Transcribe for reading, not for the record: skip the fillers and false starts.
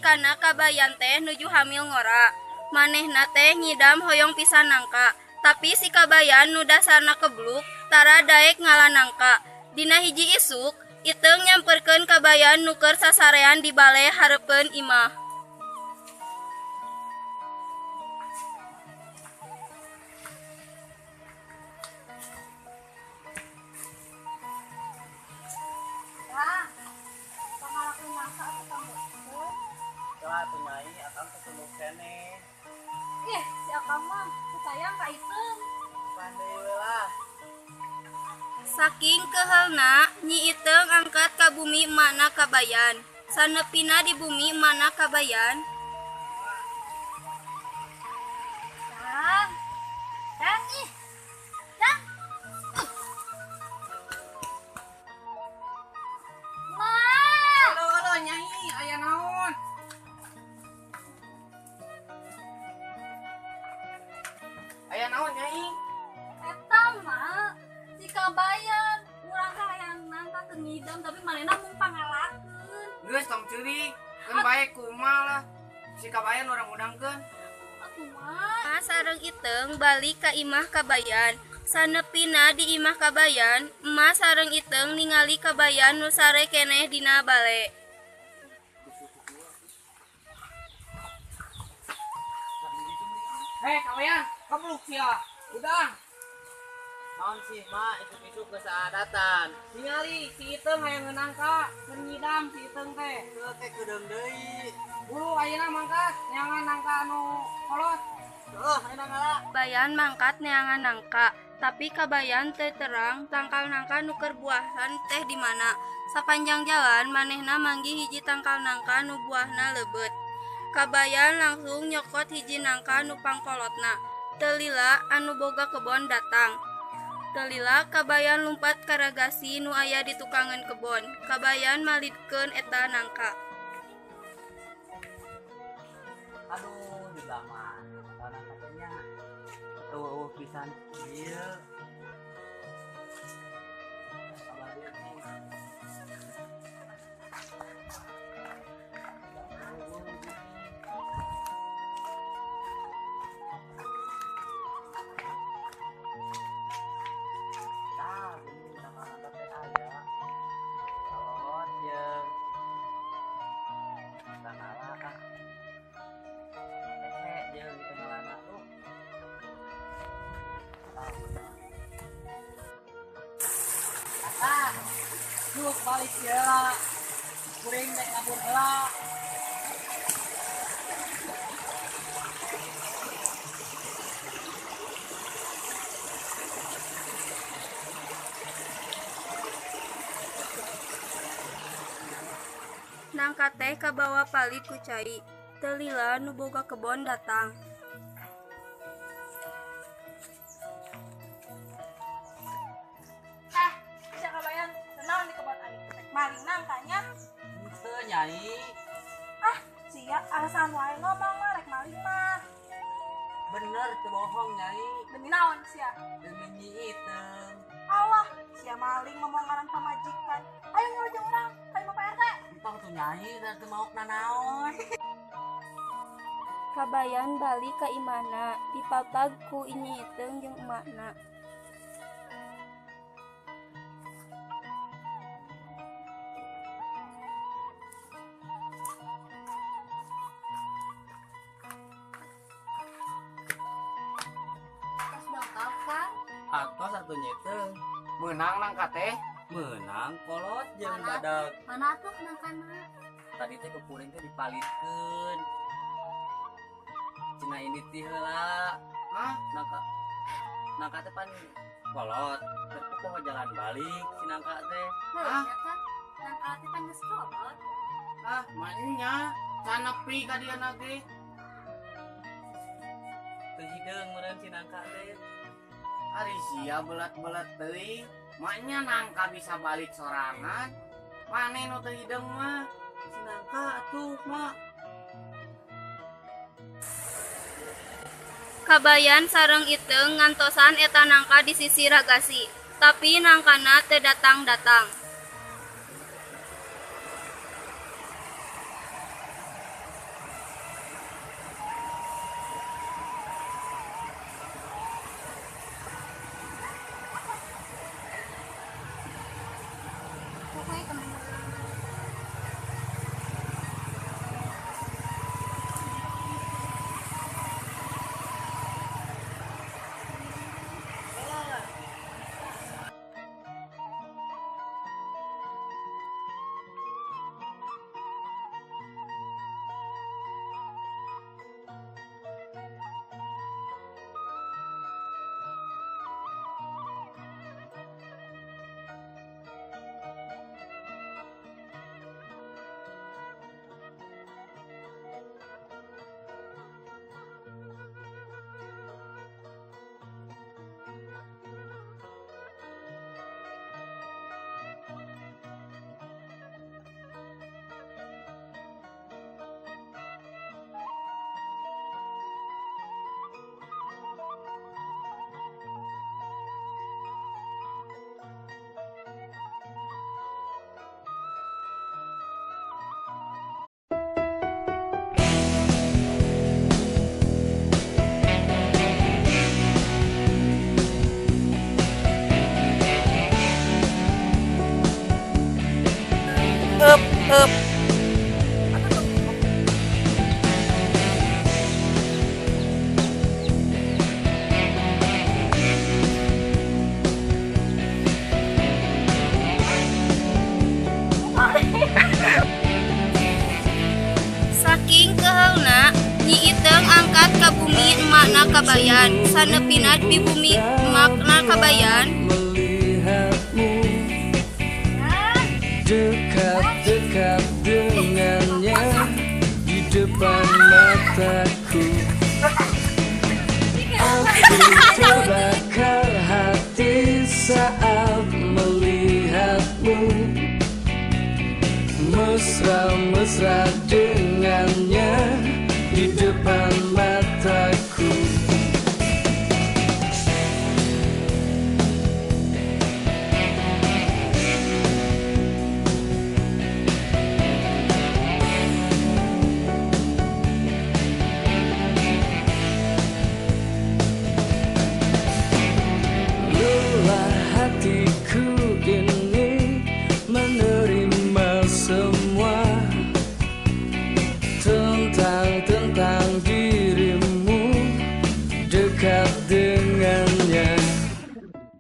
Pamajikanna Kabayan teh nuju hamil ngora. Manehna teh ngidam hoyong pisan nangka. Tapi si Kabayan nu dasarna kebluk tara daek ngala nangka. Dina hiji isuk, Iteung nyamperkeun Kabayan nu keur sasarean di bale hareupeun imah. Kang, pangalakeun nangka atuh Kang Bos. Lah atuh Nyai, akang teh tunduh keneh. Ih, si Akang mah teu sayang ka Iteung. Pan deui we lah. Saking kehelna, Nyi Iteung angkat ka bumi emakna Kabayan. Sanepina di bumi emakna Kabayan, Kang, Kang ih. Kang. Ma. Halo, halo, Nyai, aya naon? Aya naon, Nyai? Eta mah si Kabayan urang hayang nangka teu ngidam tapi manehna mung pangalakeun. Geus tong ceurik, keun bae kumaha lah. Si Kabayan urang udangkeun. Atuh mah. Emak sareng Iteung balik ka imah Kabayan. Sanepina di imah Kabayan, emak sareng Iteung ningali Kabayan nu sare keneh dina bale. Hei, Kabayan, kebluk sia. Udang. Naon sih, Ma, isuk-isuk geus aadatan. Ningali si Iteung hayang nangka, keur ngidam si Iteung teh. Heuh teh keudeung deui. Buru ayeuna mangkat neangan nangka anu kolot. Heuh, ayeuna ngala. Kabayan mangkat neangan nangka, tapi Kabayan teu terang tangkal nangka nu keur buahan teh di mana. Sapanjang jalan manehna manggih hiji tangkal nangka nu buahna leubeut. Kabayan langsung nyokot hiji nangka nu pangkolotna. Teu lila anu boga kebon datang. Teu lila Kabayan lumpat ka ragasi nu aya di tukangeun kebon. Kabayan malidkeun eta nangka. Aduh, di belah mana tangkal nangka teh nya? Eueuh pisan ieu. Kabar ieu nih. Tah, ini tangkal nangka teh aya. Kolot jeung tangkal ah. Ehe jeung di tangkalana tuh. Tah. Ah, yuk balik ya. Kuring dek ngabur heula. Nangka teh kabawa palid ku cai. Teu lila nu boga kebon datang. Eh, si Kabayan naon di kebon aing? Rek maling nangkanya. Henteu, Nyai. Ah, sia alasan wae ngomong mah rek maling mah. Bener teu bohong, Nyai. Demi naon sia? Demi Nyi Iteung. Allah, sia maling ngomong ngaran pamajikan. Ayo ngeluh jeung urang, ka imah Pak RT. Entong tuh Nyai, da teu maok nanaon. Kabayan balik ka imahna, dipapag ku Nyi Iteung jeung emakna. Tos dongkap, Kang. Atos atuh Nyi Iteung. Meunang nangka teh. Meunang kolot jeung Mana? badag. Mana tuh nangkana? Tadi teh ku kuring teh dipalidkeun. Cenah ini teh heula. Hah? Nangka. Nangka teh pan kolot. Tapi poho jalan balik si nangka teh. Heuh, Ah. ya kan? Nangka teh pan geus kolot. Ah, maknya can nepi ka dieu ge. Teu hideung meureun si nangka teh. Ari sia belet-belet teuing. Maknya nangka bisa balik sorangan. Mane nu teu hideung mah. Si nangka atuh, Mak. Kabayan sareng Iteung ngantosan eta nangka di sisi ragasi, tapi nangkana teu datang-datang. kabayan. Sanepina di bumi emakna kabayan. Melihatmu dekat-dekat dengannya di depan mataku. Aku terbakar hati saat melihatmu mesra-mesra dengannya di depan mataku. Lelah hatiku ini menerima semua tentang dirimu dekat dengannya.